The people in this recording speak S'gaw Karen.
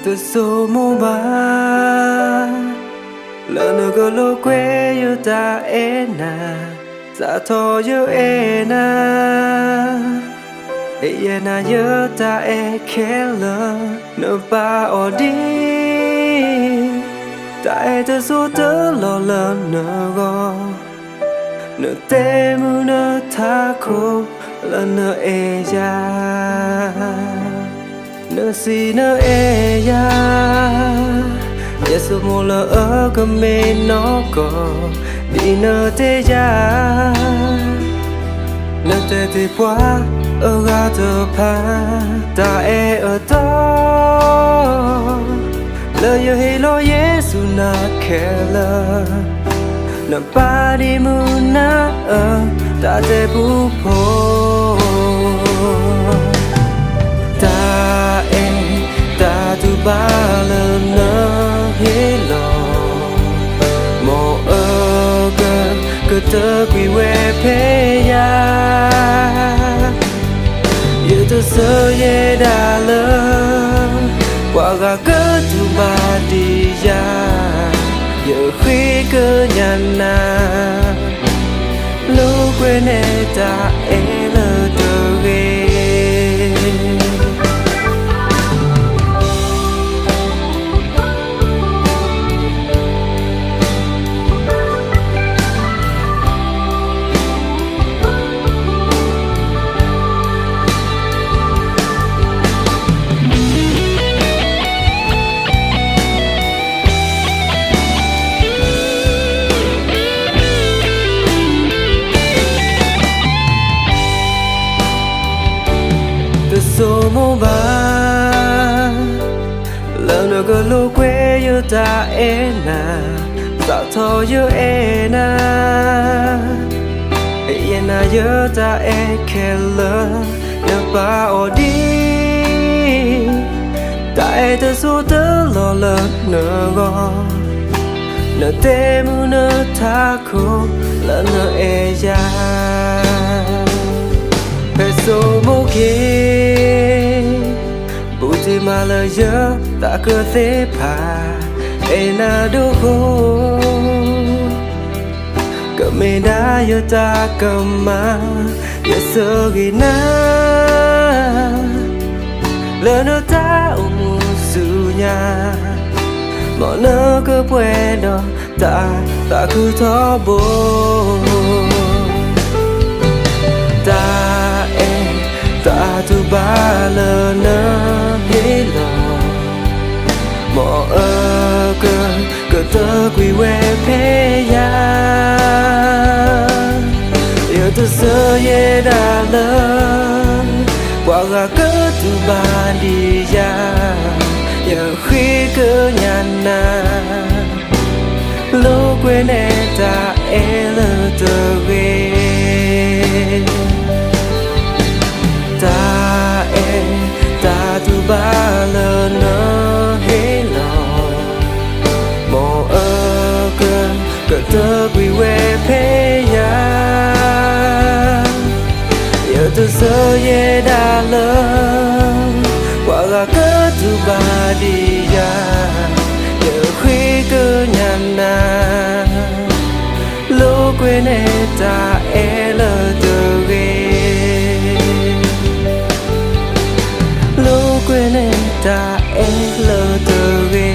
တဆိမိၣ်ဘၣ် လၢနကလိာ်ကွဲယတၢ်အဲၣ်နၤ, စးထီၣ်ယအဲၣ်နၤ, ယအဲၣ်နၤယတၢ်အဲၣ်ခဲလၢာ်, နပာ်အီၤဒ် တၢ်အဲၣ်တစိၢ်တလီၢ်လၢနဂီၢ်, နတဲမုာ်နထးခိၣ်လၢနအဲၣ်ယၤ, နစံးနအဲၣ်ယၤ, ယဆိမိၣ်လၢအကမ့ၢ်နီၢ်ကီၢ် ဒ်နတဲယၤ, နတဲတ့ၢ်ပှၤအဂၤတဖၣ် တၢ်အဲၣ်အတီ လၢယဟ့ၣ်လီၤယ့ၣ်ၡူးနၤခဲလၢာ်, နပာ်ဒံးမုာ်နၤအတၢ်တဲပူဖိ, တၢ်အဲၣ်တၢ်တူၢ်ဘၣ်လၢနဟ့ၣ်လီၤ, မ်အကကတၢၢ်ကွံာ်ဝဲဖဲယၤ ယတဆၢယဲဒၣ်လၢ ပှၤဂၤကတူၢ်ဘၣ်ဒံးယၤ, ယဃ့ကညးနၤ လိာ်ကွဲနဲတၢ်အဲၣ်လၢတဂ့ၤ. တဆိမိၣ်ဘၣ် လၢနကလိာ်ကွဲယတၢ်အဲၣ်နၤ, စးထီၣ်ယအဲၣ်နၤ, ယအဲၣ်နၤယတၢ်အဲၣ်ခဲလၢာ်, နပာ်အီၤဒ် တၢ်အဲၣ်တစိၢ်တလီၢ်လၢနဂီၢ်, နတဲမုာ်နထးခိၣ်လၢနအဲၣ်ယၤ, ဖဲဆိမိၣ်က့ၤ ဘူးတ့ၢ်မးလၢယသးကသ့ၣ်ဖး, အဲၣ်နၤဒိၣ်ဃိ, ကမ့ၢ်ဒၣ်ယတၢ်ကမၣ်, ယဆၢဂ့ၤနၤ လၢနတၢ်အိၣ်မူဆူညါ, မ်နကပှဲၤဒီးတၢ်သးခုထီဘိ, တၢ်အဲၣ်တၢ်တူၢ်ဘၣ်လၢနဟ့ၣ်လီၤ, မ်အကကတၢၢ်ကွံာ်ဝဲဖဲယၤ, ယတဆၢယဲဒၣ်လၢ ပှၤဂၤကတူၢ်ဘၣ်ဒံးယၤ, ယဃ့ကညးနၤ လိာ်ကွဲနဲတၢ်အဲၣ်လၢတဂ့ၤ, တၢ်အဲၣ်တၢ်တူၢ်ဘၣ်လၢနဟ့ၣ်လီၤ, မ်အကကတၢၢ်ကွံာ်ဝဲဖဲယၤ, ယတဆၢယဲဒၣ်လၢ ပှၤဂၤကတူၢ်ဘၣ်ဒံးယၤ, ယဃ့ကညးနၤ လိာ်ကွဲနဲတၢ်အဲၣ်လၢတဂ့ၤ, လိာ်ကွဲနဲတၢ်အဲၣ်လၢတဂ့ၤ.